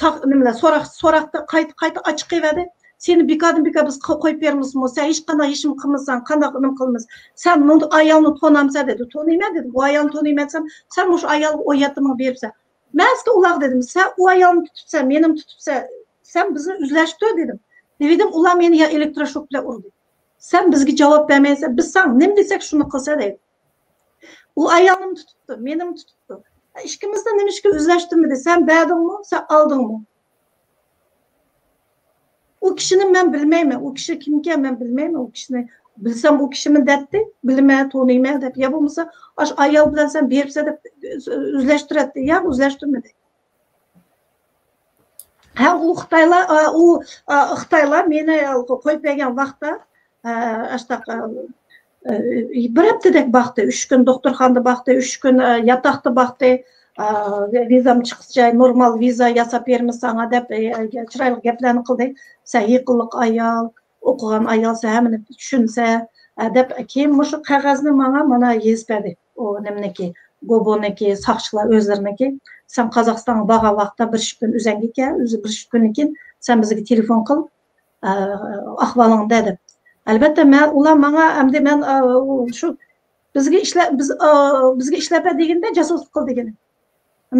ساق-، نېمىلەر، سوراق، سوراقتا قايتا، قايتا ئاچىقىۋەردى. سېنى بىكاردىن بىكار بىز قو-، قويۇپ بېرىمىزمۇ؟ سەن ھېچقانداق ئىشمۇ قىلمىساڭ، قانداق نېمە قىلىمىز؟ سەن بۇ ئايالنى تونامسەن دېدى. تونۇيمەن دېدىم. بۇ ئايالنى تونۇيمەن دېسەم، سەن مۇشۇ ئايالغا ئون يەتتە مىڭ بېرىپسەن. مەن ئەسلى ئۇلارغا دېدىم، سەن ئۇ ئايالنى تۇتۇپسەن، مېنىمۇ تۇتۇپسەن، سەن بىزنى ئۆزلەشتۈر دېدىم. دېدىم، ئۇلار مېنى يا ئېلېكتروشوك بىلەن ئۇردى. سەن بىزگە جاۋاب بەرمەيسەن، بىز ساڭا نېمە دېسەك شۇنى قىلسا دەيدۇ. ئۇ ئايالنىمۇ تۇتۇپتۇ، مېنىمۇ تۇتۇپتۇ. ئىككىمىزنى نېمىشقا ئۆزلەشتۈرمىدى؟ سەن بەردىڭمۇ، سەن ئالدىڭمۇ؟ ئۇ كىشىنى مەن بىلمەيمەن. ئۇ كىشى كىمكەن مەن بىلمەيمەن. ئۇ كىشىنى بىلسەم ئۇ كىشىمۇ دەتتى. بىلىمەن، تونۇيمەن دەپ. يا بولمىسا ئاشۇ ئايال بىلەن سەن بېرىپسەن دەپ ئۆزلەشتۈرەتتى. يا ئۆزلەشتۈرمىدى. ھە، ئۇ خىتايلار، ئا، ئۇ، ئا، خىتايلار مېنى قويۇپ بەرگەن ۋاقىتتا، ئا، ئاشتاق، ئا، بىر ھەپتىدەك باقتى. ئۈچ كۈن دوختۇرخانىدا باقتى، ئۈچ كۈن، ئا، ياتاقتا باقتى. ئا، ۋىزام چىققىچە نورمال ۋىزا ياساپ بېرىمىز ساڭا دەپ، ئا، چىرايلىق گەپلەرنى قىلدى. سەن يېقىنلىق ئايال، ئوقۇغان ئايال، سەن ھەممىنى چۈشىنىسەن، ئا، دەپ كېيىن مۇشۇ قەغەزنى ماڭا مانا يېزىپ بەردى. ئۇ نېمىنىڭكى، گوبونىڭكى ساقچىلار ئۆزلىرىنىڭكى. سەن قازاقىستانغا بارغان ۋاقىتتا بىر ئىككى كۈن ئۆزەڭگە كەل، ئۆزى بىر ئىككى كۈندىن كېيىن سەن بىزگە تېلېفون قىل، ئە، ئەھۋالىڭنى دە دەپ. ئەلۋەتتە، مەن، ئۇلار ماڭا ئەمدى مەن، ئە، شۇ بىزگە ئىشلە-، بىز، ئە، بىزگە ئىشلەپ بەر دېگەندە جاسۇسلۇق قىل دېگىنى.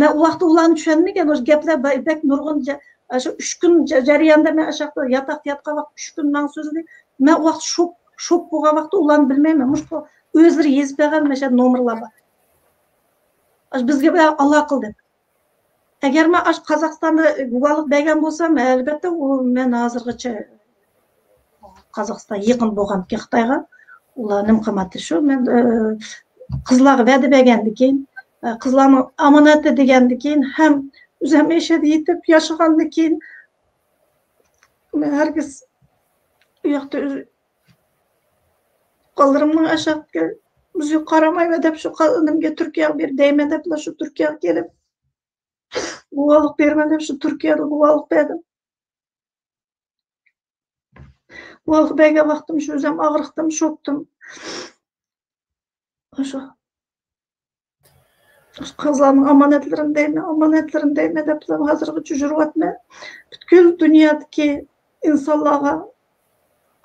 مەن ئۇ ۋاقىتتا ئۇلارنى چۈشەنمىگەن، ئۇ گەپلەر بە-، بەك نۇرغۇن جە-، شۇ ئۈچ كۈن جە-، جەرياندا مەن ئاشاقتا ياتاقتا ياتقان ۋاقىت ئۈچ كۈن ماڭا سۆزلىدى. مەن ئۇ ۋاقىت شوك، شوك بولغان ۋاقىتتا ئۇلارنى بىلمەيمەن. مۇشۇ ئۆزلىرى يېزىپ بەرگەن مەشە نومۇرلار بار. ئاشۇ بىزگە بىلەن ئالاقە قىل دەپ. ئەگەر مەن ئاشۇ قازاقىستاندا گۇۋاھلىق بەرگەن بولسام، ئەلۋەتتە، ئۇ مەن ھازىرغىچە قازاقىستان يېقىن بولغاندىكىن خىتايغا، ئۇلار نېمە قىلمايتتى شۇ، مەن، ئە، قىزلارغا ۋەدە بەرگەندىن كېيىن، ئە، قىزلارنىڭ ئامانەتى دېگەندىن كېيىن ھەم ئۆزۈم ئەشەدە يېتىپ ياشىغاندىن كېيىن، مەن ھەرگىز ئۇ ياقتا ئۆز-، بالىلىرىمنىڭ ئاشاققا مۇزىكا قارىمايمەن دەپ شۇ قا-، نېمىگە تۈركىيەگە بېرىپ دەيمەن دەپلا شۇ تۈركىيەگە كېلىپ، گۇۋاھلىق بېرىمەن دەپ شۇ تۈركىيەدە گۇۋاھلىق بەردىم. گۇۋاھلىق بەرگەن ۋاقتىم شۇ ئۆزۈم ئاغرىقتىم، شوكتىم. شۇ. قىزلارنىڭ ئامانەتلىرىنى دەيمەن، ئامانەتلىرىنى دەيمەن دەپ ھازىرغىچە يۈرۈۋاتىمەن. پۈتكۈل دۇنيادىكى ئىنسانلارغا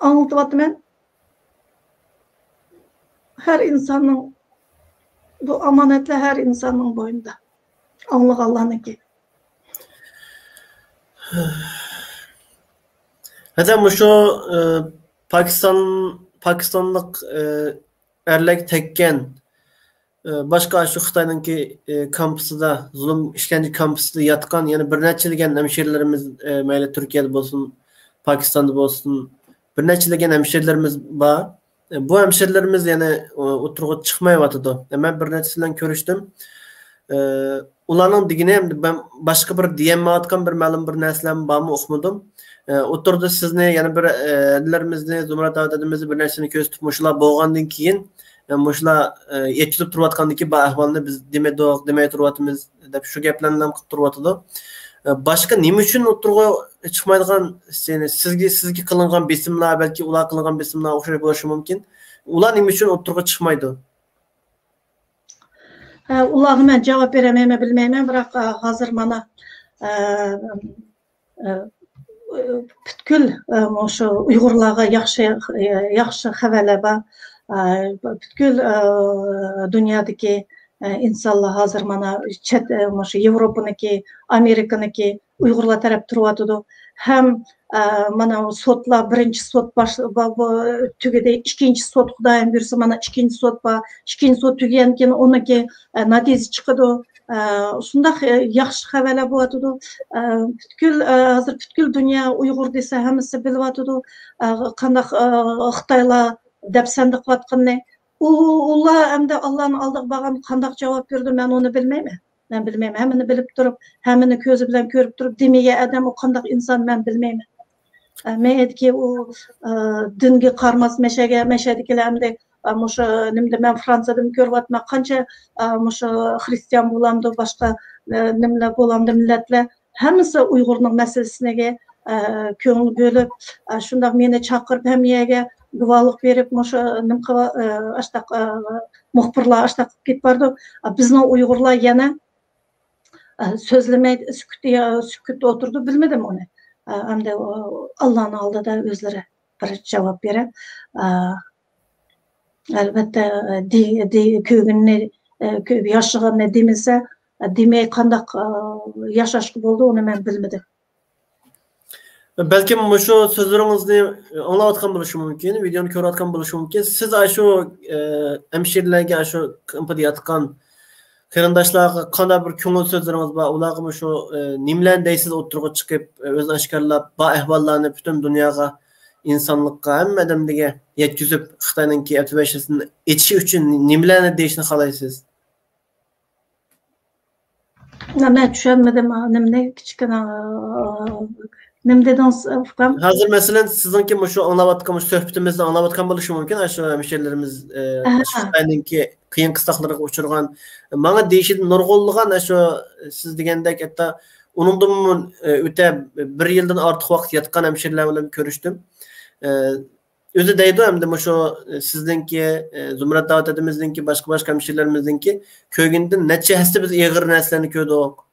ئاڭلىتىۋاتىمەن. ھەر ئىنساننىڭ، بۇ ئامانەتلەر ھەر ئىنساننىڭ بوينىدا. ئاڭلىغانلارنىڭكى. ھەدە مۇشۇ، ئە، پاكىستان، پاكىستانلىق، ئە، ئەرلەرگە تەگكەن، ئە، باشقا شۇ خىتاينىڭكى، ئە، كامپۇسىدا، زۇلۇم، ئىشكەنجە كامپۇسىدا ياتقان يەنە بىر نەچچىلىگەن ھەمشىرىلىرىمىز، ئە، مەيلى تۈركىيەدە بولسۇن، پاكىستاندا بولسۇن، بىر نەچچىلىگەن ھەمشىرىلىرىمىز بار. ئە، بۇ ھەمشىرىلىرىمىز يەنە، ئۇ، ئوتتۇرىغا چىقمايۋاتىدۇ. ئە، مەن بىر نەچچىسى بىلەن كۆرۈشتۈم. ئە، ئۇلارنىڭ دېگىنى، مەن باشقا بىر دېيەلمەيۋاتقان بىر مەلۇم بىر نەرسىلەرمۇ بارمۇ ئۇقمىدىم. ئە، ئوتتۇرىدا سىزنى، يەنە بىر، ئە، ئەرلىرىمىزنى، زۇمرەت ئاۋۇ دادىمىزنى بىر نەرسىنى كۆرسىتىپ، مۇشۇلار بولغاندىن كېيىن، ئە، مۇشۇلار، ئە، ئېچىلىپ تۇرۇۋاتقاندىن كېيىن بار ئەھۋالنى بىز دېمىدۇق، دېمەي تۇرۇۋاتىمىز دەپ شۇ گەپلەرنى قىلىپ تۇرۇۋاتىدۇ. ئە، باشقا نېمە ئۈچۈن ئوتتۇرىغا چىقمايدىغان، سىزگە، سىزگە قىلىنغان بېسىملار، بەلكى ئۇلارغا قىلىنغان بېسىملار ئوخشاش بولۇشى مۇمكىن. ئۇلار نېمە ئۈچۈن ئوتتۇرىغا چىقمايدۇ؟ ئە، ئۇلارغا مەن جاۋاب بېرەلمەيمەن، بىلمەيمەن، بىراق، ئە، ھازىر مانا، ئە، ئە، پۈتكۈل، ئە، مۇشۇ ئۇيغۇرلارغا ياخشى، ئە، ياخشى خەۋەرلەر بار. ئە، پۈتكۈل، ئە، دۇنيادىكى، ئە، ئىنسانلار ھازىر مانا چەت، ئە، مۇشۇ ياۋروپىنىڭكى، ئامېرىكىنىڭكى ئۇيغۇرلار تەرەپ تۇرۇۋاتىدۇ. ھەم، ئە، مانا سوتلار، بىرىنچى سوت باش-، بۇ، بۇ تۈگىدى، ئىككىنچى سوت، خۇدايىم بۇيرۇسا، مانا ئىككىنچى سوت بار. ئىككىنچى سوت تۈگىگەندىن كېيىن ئۇنىڭكى، ئە، نەتىجە چىقىدۇ. ئە، شۇنداق، ئە، ياخشى خەۋەرلەر بولۇۋاتىدۇ. ئە، پۈتكۈل، ئە، ھازىر پۈتكۈل دۇنيا ئۇيغۇر دېسە ھەممىسى بىلىۋاتىدۇ. ئە، قانداق، ئە، خىتايلار دەپسەندە قىلىۋاتقىنىنى. ئۇ، ئۇلار ئەمدى ئاللانىڭ ئالدىغا بارغاندا قانداق جاۋاب بېرىدۇ، مەن ئۇنى بىلمەيمەن. مەن بىلمەيمەن. ھەممىنى بىلىپ تۇرۇپ، ھەممىنى كۆزى بىلەن كۆرۈپ تۇرۇپ دېمىگەن ئادەم ئۇ قانداق ئىنسان، مەن بىلمەيمەن. ئە، مەيەدىكى ئۇ، ئە، دىنگە قارىماس مەشەگە، مەشەدىكىلەر ئەمدى، ئە، مۇشۇ نېمىدە مەن فرانسىيەدىن كۆرۈۋاتىمەن، قانچە، ئە، مۇشۇ خرىستىيان بولامدۇ، باشقا، ئە، نېمىلەر بولامدۇ مىللەتلەر، ھەممىسى ئۇيغۇرنىڭ مەسىلىسىگە، ئە، كۆڭۈل بۆلۈپ، ئە، شۇنداق مېنى چاقىرىپ ھەممە يەرگە گۇۋاھلىق بېرىپ، مۇشۇ نېمە قىلىۋا-، ئە، ئاشتاق، ئە، مۇخبىرلار ئاشتاق قىلىپ كېتىپ بارىدۇ. ئە، بىزنىڭ ئۇيغۇرلار يەنە ئە، سۆزلىمەي، سۈكۈت، سۈكۈتتە ئولتۇردى، بىلمىدىم ئۇنى. ئە، ئەمدى ئۇ ئاللانىڭ ئالدىدا ئۆزلىرى بىر جاۋاب بېرەر. ئە، ئەلۋەتتە، دى-، دى-، كۆرگىنىنى، ئە، كۆ-، ياشىغىنىنى دېمىسە، ئە، دېمەي قانداق، ئە، ياشاشقا بولىدۇ، ئۇنى مەن بىلمىدىم. بەلكىم مۇشۇ سۆزلىرىڭىزنى ئاڭلاۋاتقان بولۇشى مۇمكىن، ۋىدېئونى كۆرۈۋاتقان بولۇشى مۇمكىن. سىز ئاشۇ، ئە، ھەمشىرىلەرگە، ئاشۇ كامپىدا ياتقان قېرىنداشلارغا قانداق بىر كۆڭۈل سۆزلىرىڭىز بار؟ ئۇلارغا مۇشۇ، ئە، نېمىلەرنى دەيسىز، ئوتتۇرىغا چىقىپ، ئۆزىنى ئاشكارىلاپ، بار ئەھۋاللارنى پۈتۈن دۇنياغا، ئىنسانلىققا، ھەممە ئادەمگە يەتكۈزۈپ، خىتاينىڭكى ئەتىۋەشىسىنى ئېچىشى ئۈچۈن نېمىلەرنى دېيىشنى خالايسىز؟ مەن چۈشەنمىدىم، نېمىنى كىچىككىنە، نېمە دېدىڭىز، ئۇكام؟ ھازىر، مەسىلەن، سىزنىڭكى مۇشۇ ئاڭلاۋاتقان، مۇشۇ سۆھبىتىمىزنى ئاڭلاۋاتقان بولۇشى مۇمكىن، ئاشۇ ھەمشىرىلىرىمىز، ئە، ئەھە. ئاشۇ خىتاينىڭكى قىيىن قىستاقلىرىغا ئۇچرىغان، ماڭا دېيىشىدە نۇرغۇنلىغان، ئاشۇ سىز دېگەندەك، ھەتتا ئۇنىڭدىنمۇ، ئە، ئۆتە بىر يىلدىن ئارتۇق ۋاقىت ياتقان ھەمشىرىلەر بىلەن كۆرۈشتۈم. ئە، ئۆزى دەيدۇ، ئەمدى مۇشۇ، ئە، سىزنىڭكى، ئە، زۇمرەت داۋۇت ھەدىمىزنىڭكى، باشقا، باشقا ھەمشىرىلىرىمىزنىڭكى كۆرگىنىدىن نەچچە ھەسسە بىز ئېغىر نەرسىلەرنى كۆردۇق،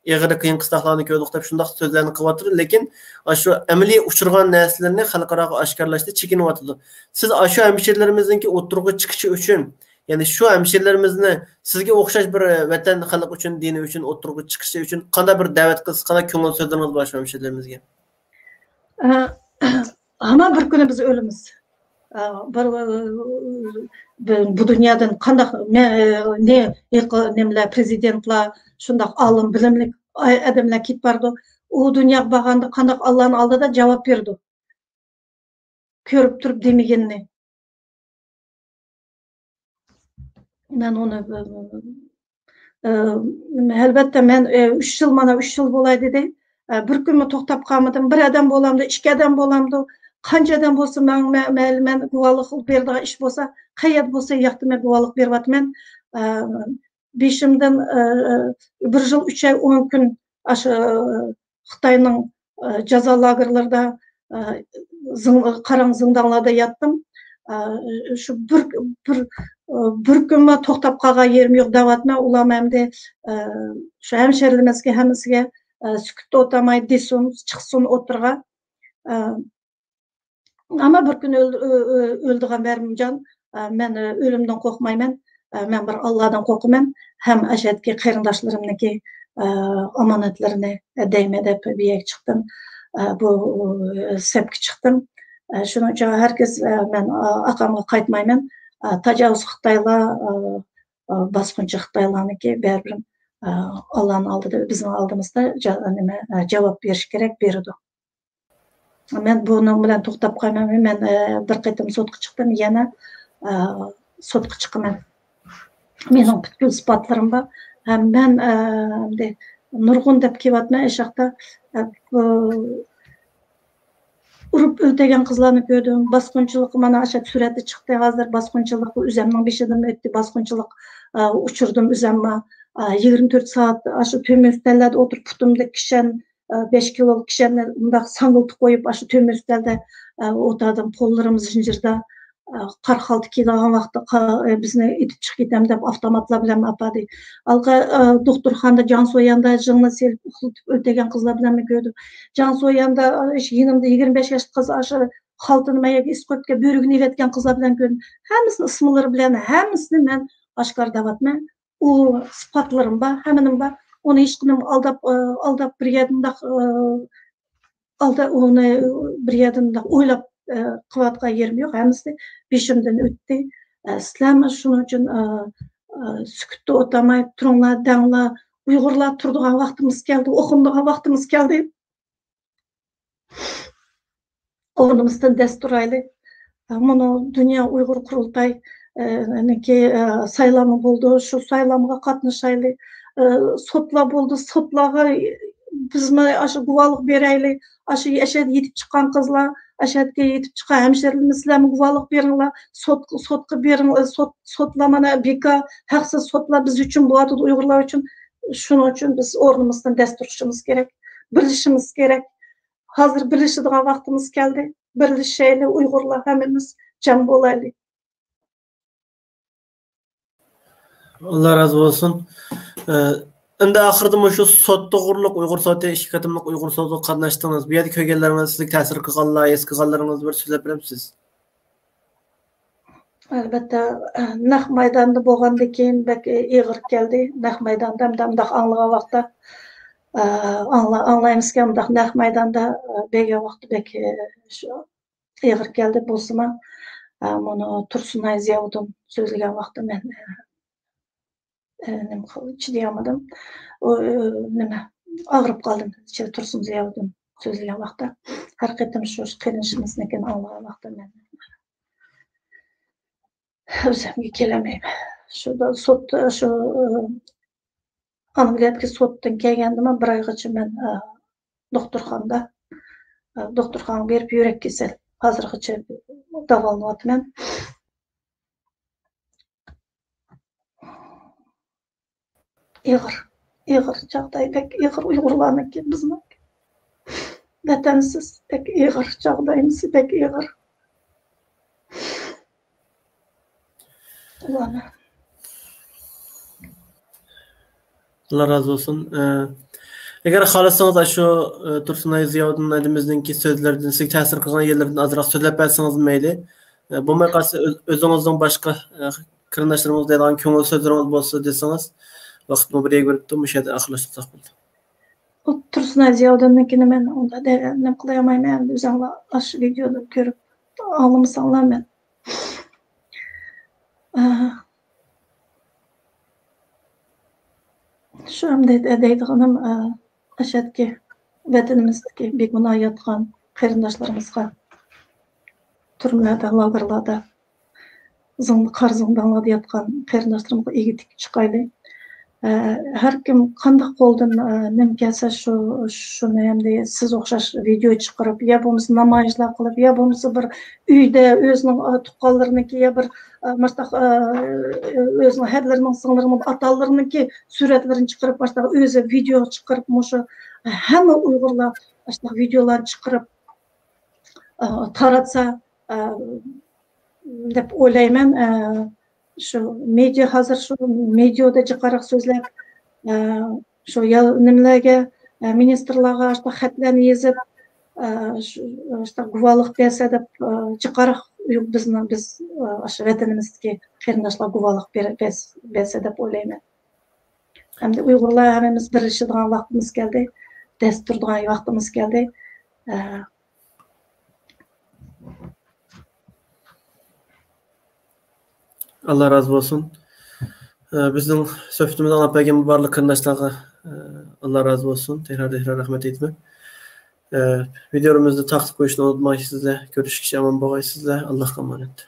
ئېغىر قىيىن قىستاقلارنى كۆردۇق دەپ شۇنداق سۆزلەرنى قىلىۋاتىدۇ. لېكىن ئاشۇ ئەمەلىي ئۇچرىغان نەرسىلىرىنى خەلقئاراغا ئاشكارىلاشتا چېكىنىۋاتىدۇ. سىز ئاشۇ ھەمشىرىلىرىمىزنىڭكى ئوتتۇرىغا چىقىشى ئۈچۈن، يەنى شۇ ھەمشىرىلىرىمىزنى سىزگە ئوخشاش بىر، ئە، ۋەتەن، خەلق ئۈچۈن، دىنى ئۈچۈن ئوتتۇرىغا چىقىشى ئۈچۈن قانداق بىر دەۋەت قىلسا، قانداق كۆڭۈل سۆزلىرىڭىز بار شۇ ھەمشىرىلىرىمىزگە؟ ئە، ھامان بىر كۈنى بىز ئۆلىمىز. ئە، بىر، بىر، بۇ دۇنيادىن قانداق، نە-، نە-، نېمىلەر، پرېزىدېنتلار، شۇنداق ئالىم، بىلىملىك ئادەملەر كېتىپ بارىدۇ. ئۇ دۇنياغا بارغاندا قانداق ئاللانىڭ ئالدىدا جاۋاب بېرىدۇ؟ كۆرۈپ تۇرۇپ دېمىگىنىنى. مەن ئۇنى، ئە، ئەلۋەتتە، مەن، ئە، ئۈچ يىل، مانا، ئۈچ يىل بولاي دېدى. ئە، بىر كۈنمۇ توختاپ قالمىدىم. بىر ئادەم بولامدۇ، ئىككى ئادەم بولامدۇ، قانچە ئادەم بولسا، مەن، مەن، مەن، مەن گۇۋاھلىق بېرىدىغان ئىش بولسا، قەيەردە بولسا، ياقتا مەن گۇۋاھلىق بېرىۋاتىمەن. ئە، بېشىمدىن، ئە، بىر يىل ئۈچ ئاي ئون كۈن ئاشۇ خىتاينىڭ، ئە، جازا لاگېرلىرىدا، ئە، زىڭ-، قاراڭغۇ زىندانلاردا ياتتىم. ئە، شۇ بىر، بىر، ئە، بىر كۈنمۇ توختاپ قالغان يېرىم يوق دەۋاتىمەن. ئۇلارمۇ ئەمدى، ئە، شۇ ھەمشىرىلىرىمىزگە ھەممىسىگە، ئە، سۈكۈتتە ئولتۇرماي دېسۇن، چىقسۇن ئوتتۇرىغا. ئە، ئەمما بىر كۈنى ئۆل-، ئۆ-، ئۆ-، ئۆلىدىغان بەرمىجان، ئە، مەن، ئە، ئۆلۈمدىن قورقمايمەن. ئە، مەن بىر ئاللادىن قورقىمەن. ھەم ئەشەدىكى قېرىنداشلىرىمنىڭكى، ئە، ئامانەتلىرىنى دەيمەن دەپ بۇ يەرگە چىقتىم. ئە، بۇ، ئۇ، سەپكە چىقتىم. ئە، شۇنىڭ ئۈچۈن ھەرگىز، ئە، مەن، ئا-، ئاقامغا قايتمايمەن. ئە، تاجاۋۇز خىتايلار، ئە، ئە، باسقۇنچى خىتايلارنىڭكى بەرىبىر، ئە، ئاللانىڭ ئالدىدا، بىزنىڭ ئالدىمىزدا جا-، نېمە، ئە، جاۋاب بېرىش كېرەك، بېرىدۇ. مەن بۇنىڭ بىلەن توختاپ قالمايمەن. مەن، ئە، بىر قېتىم سوتقا چىقتىم، يەنە، ئە، سوتقا چىقىمەن. مېنىڭ پۈتكۈل ئىسپاتلىرىم بار. ھەم مەن، ئە، ئەمدى نۇرغۇن دەپ كېلىۋاتىمەن ئەشەقتە. ئە، بۇ ئۇرۇپ ئۆلتۈرگەن قىزلارنى كۆردۈم. باسقۇنچىلىق، مانا ئاشۇ سۈرەتتە چىقتى ھازىر. باسقۇنچىلىق ئۆزەمنىڭ بېشىدىن ئۆتتى. باسقۇنچىلىق، ئە، ئۇچۇردۇم ئۆزەممۇ. ئە، يىگىرمە تۆت سائەت ئاشۇ تۆمۈر ئۈستەللەردە ئولتۇرۇپ، پۇتۇمدا كىشەن، ئە، بەش كىلولۇق كىشەننى مۇنداق ساڭگىلىتىپ قويۇپ، ئاشۇ تۆمۈر ئۈستەلدە، ئە، ئولتۇردۇم. قوللىرىم زىنجىردا، ئە، قار خالتا كىيىدىغان ۋاقىتتا قا-، ئە، بىزنى ئېتىپ چىقىپ كېتەم دەپ ئاپتوماتلار بىلەن ئاپاردى. ھالقا، ئە، دوختۇرخانىدا جاڭسوياندا جىڭنى سېلىپ ئۇخلىتىپ ئۆلتۈرگەن قىزلار بىلەنمۇ كۆردۈم. جاڭسوياندا، ئە، يېنىمدا يىگىرمە بەش ياشلىق قىز ئاشۇ خالتىنى ماياكى ئىسقۇرتكە بۆرىگىنى يېۋەتكەن قىزلار بىلەن كۆردۈم. ھەممىسىنى ئىسىملىرى بىلەن، ھەممىسىنى مەن ئاشكارا دەۋاتىمەن. ئۇ ئىسپاتلىرىم بار، ھەممىنىم بار. ئۇنى ھېچقېنىم ئالداپ، ئالداپ بىر يەردە مۇنداق، ئالداپ ئۇنى بىر يەردە مۇنداق ئويلاپ، قىلىۋاتقان يېرىم يوق. ھەممىسى بېشىمدىن ئۆتتى. سىلەرمۇ شۇنىڭ ئۈچۈن، ئە، سۈكۈتتە ئولتۇرماي، تۇرۇڭلار، دەڭلار، ئۇيغۇرلار تۇرىدىغان ۋاقتىمىز كەلدى، ئوخۇنىدىغان ۋاقتىمىز كەلدى. ئورنىمىزدىن دەس تۇرايلى. مۇنۇ دۇنيا ئۇيغۇر قۇرۇلتاي، ئە، نىكى، ئە، سايلامى بولدى. شۇ سايلامغا قاتنىشايلى. ئە، سوتلار بولدى. سوتلارغا بىزمۇ ئاشۇ گۇۋاھلىق بېرەيلى. ئاشۇ ئەشەدە يېتىپ چىققان قىزلار، ئەشەدىكى يېتىپ چىققان ھەمشىرىلىرىمىز، سىلەرمۇ گۇۋاھلىق بېرىڭلار. سوت، سوتقا بېرىڭلار. سوت، سوتلار مانا بىكار، ھەقسىز سوتلار بىز ئۈچۈن بولۇۋاتىدۇ، ئۇيغۇرلار ئۈچۈن. شۇنىڭ ئۈچۈن بىز ئورنىمىزدىن دەس تۇرۇشىمىز كېرەك. بىرلىشىشىمىز كېرەك. ھازىر بىرلىشىدىغان ۋاقتىمىز كەلدى. بىرلىشەيلى، ئۇيغۇرلار ھەممىمىز جەم بولايلى. ئاللا رازى بولسۇن. ئە، ئەمدى ئاخىرىدا مۇشۇ سوت توغرۇلۇق، ئۇيغۇر سوتى، ئىككى قېتىملىق ئۇيغۇر سوتىغا قاتناشتىڭىز. بۇ يەردە كۆرگەنلىرىڭىز، سىزگە تەسىر قىلغانلار، ھېس قىلغانلىرىڭىزنى بىر سۆزلەپ بېرەمسىز؟ ئەلبەتتە، نەق مەيداندا بولغاندىن كېيىن بەك ئېغىر كەلدى. نەق مەيداندا ھەمدە مۇنداق ئاڭلىغان ۋاقىتتا، ئاڭلا-، ئاڭلايمىزكەن، مۇنداق نەق مەيداندا بەرگەن ۋاقىتتا بەك شۇ ئېغىر كەلدى. بولسىمۇ، مۇنۇ تۇرسۇنئاي زىياۋۇدۇن سۆزلىگەن ۋاقىتتا مەن نېمە قىل-، چىدىيالمىدىم. ئۇ، نېمە، ئاغرىپ قالدىم. تۇرسۇن زىياۋۇدۇن سۆزلىگەن ۋاقىتتا، ھەر قېتىم شۇ قېرىندىشىمىزنىڭكىنى ئاڭلىغان ۋاقىتتا مەن ئۆزۈمگە كېلەلمەيمەن. شۇ سوت، شۇ ئانگلىيەدىكى سوتتىن كەلگەندىمۇ بىر ئايغىچە مەن دوختۇرخانىدا، دوختۇرخانىغا بېرىپ يۈرەك كېسەل ھازىرغىچە داۋالىنىۋاتىمەن. ئېغىر، ئېغىر جاغداي، بەك ئېغىر ئۇيغۇرلارنىڭكى، بىزنىڭ ۋەتەنسىز، بەك ئېغىر جاغدايىمىز، بەك ئېغىر. ئاللا رازى بولسۇن. ئەگەر خالىسىڭىز، شۇ تۇرسۇنئاي زىياۋۇدۇن ھەدىمىزنىڭكى سۆزلىرىدىن، سىزگە تەسىر قىلغان يەرلىرىدىن ئازراق سۆزلەپ بەرسىڭىز مەيلى. بولماي قالسا، ئۆزىڭىزنىڭ باشقا قېرىنداشلىرىڭىز دەيدىغان كۆڭۈل سۆزلىرىڭىز بولسا دېسىڭىز. ۋاقىتمۇ بىر يەرگە بېرىپتۇ، مۇشۇ يەردە ئاخىرلاشتۇرساق بولدى. ئۇ تۇرسۇنئاي زىياۋۇدۇننىڭكىنى مەن ئۇنداق نېمە قىلايالمايمەن. ئۆزۈڭلار ئاشۇ ۋىدېونى كۆرۈپ ئاڭلىمىساڭلار مەن. شۇ ئەمدى دەيدىغىنىم، ئەشەدىكى ۋەتىنىمىزدىكى بىگۇناھ ياتقان قېرىنداشلىرىمىزغا، تۈرمىلەردە، لاگېرلاردا، زىڭ-، قارا زىندانلاردا ياتقان قېرىنداشلىرىمىزغا ئىگىلىك چىقايلى. ھەر كىم قانداق قولدىن نېمە كەلسە شۇ، شۇنى ئەمدى سىز ئوخشاش ۋىدېو چىقىرىپ، يا بولمىسا نامايىشلار قىلىپ، يا بولمىسا بىر ئۆيدە ئۆزىنىڭ تۇغقانلىرىنىڭكى يا بىر مۇشۇنداق ئۆزىنىڭ ھەدىلىرىنىڭ، سىڭلىرىنىڭ، ئاتالىرىنىڭكى سۈرەتلىرىنى چىقىرىپ، مۇشۇنداق ئۆزى ۋىدېو چىقىرىپ، مۇشۇ ھەممە ئۇيغۇرلار مۇشۇنداق ۋىدېولارنى چىقىرىپ تاراتسا، دەپ ئويلايمەن. شۇ مېدىيا، ھازىر شۇ مېدىيادا جىقراق سۆزلەپ، شۇ يا نېمىلەرگە، مىنىستىرلارغا ئاشۇنداق خەتلەرنى يېزىپ، شۇ، شۇنداق گۇۋاھلىق بەرسە دەپ، جىقراق بىزنىڭ، بىز، ئاشۇ ۋەتىنىمىزدىكى قېرىنداشلار گۇۋاھلىق بەر-، بەرسە دەپ ئويلايمەن. ئەمدى ئۇيغۇرلار ھەممىمىز بىرلىشىدىغان ۋاقتىمىز كەلدى، دەس تۇرىدىغان ۋاقتىمىز كەلدى. ئاللا رازى بولسۇن. بىزنىڭ سۆھبىتىمىزنى ئاڭلاپ بەرگەن بارلىق قېرىنداشلارغا ئاللا رازى بولسۇن. تەكرار تەكرار رەھمەت ئېيتىمەن. ۋىدېولىرىمىزنى تارقىتىپ قويۇشنى ئۇنتۇمايسىزلەر. كۆرۈشكىچە ئامان بولغايسىزلەر. ئاللاھقا ئامانەت.